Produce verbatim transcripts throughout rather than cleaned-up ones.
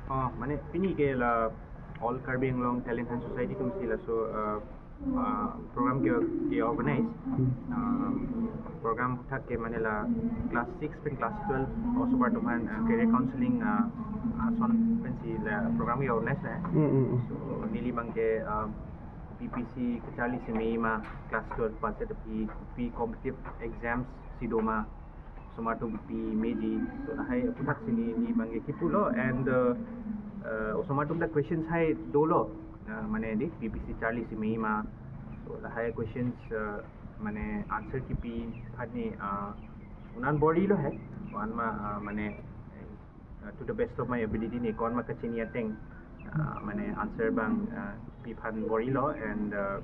Oh, mane pini ke la All Karbi Anglong Talent Hunt Society atumsi laso uh, uh, program ke, ke organize. Uh, program thak ke mane la class six pen class twelve osomar atum aphan uh, career counseling uh, ason pensi la program ke organize na. Mm, mm, mm. So neli abang ke uh, B P C kacharli si me ma, class twelve pass et pi, pi competitive exams si do ma, osomar atum pi meji. So lahai aputhaksi neli abang ke kipulo and uh, uh, osomar atum ta questions hai dolo. Uh, mane di B P C charli si me ma. So lahai questions uh, mane answer kipi aphan ni uh, unan bor-ilo hai. Ko-an ma uh, mane uh, to the best of my ability ne ko-an ma kachini ateng uh, mane answer abang uh, pi aphan bor-ilo and uh,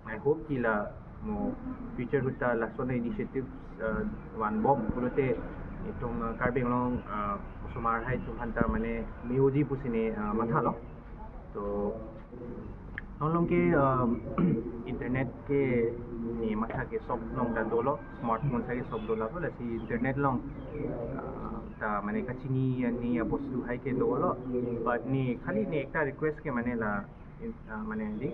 I hope ki la mo future ahut ta lason initiatives uh, vanbom pulote itum uh, Karbi Anglong uh, osomar hai atum aphan ta mane me-oji pusi ne uh, mathalo. To non along ke um, internet ke ne matha ke sob along ta dolo, smartphone sa ke sob dolo, lasi internet along uh, ta mane kachini ani abostu hai ke dolo, but ne khali ne ekta request ke mane la in- uh, mane di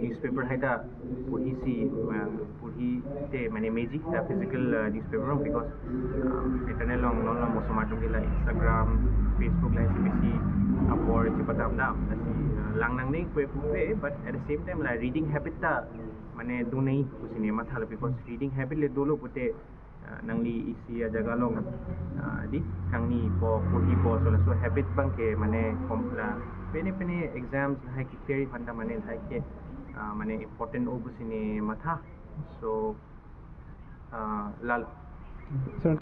newspaper hai ta porhi si uh, porhi te mane meji ta physical uh, newspaper along, because uh, internet along non along osomar atum ke la Instagram, Facebook lahai si besi apor chepadam dam, lasi uh, lang nangne kwe kwe, but at the same time la reading habit ta mane do nangji pusi ne mathalo, because reading habit le dolo pute uh, nangli isi ajaga along uh, di kangni po porhi po, so laso habit abang ke mane kom la pene pene exams lahai ke clear aphan ta mane lahai ke uh, mane important o pusi ne matha. So uh, lalo. Sir,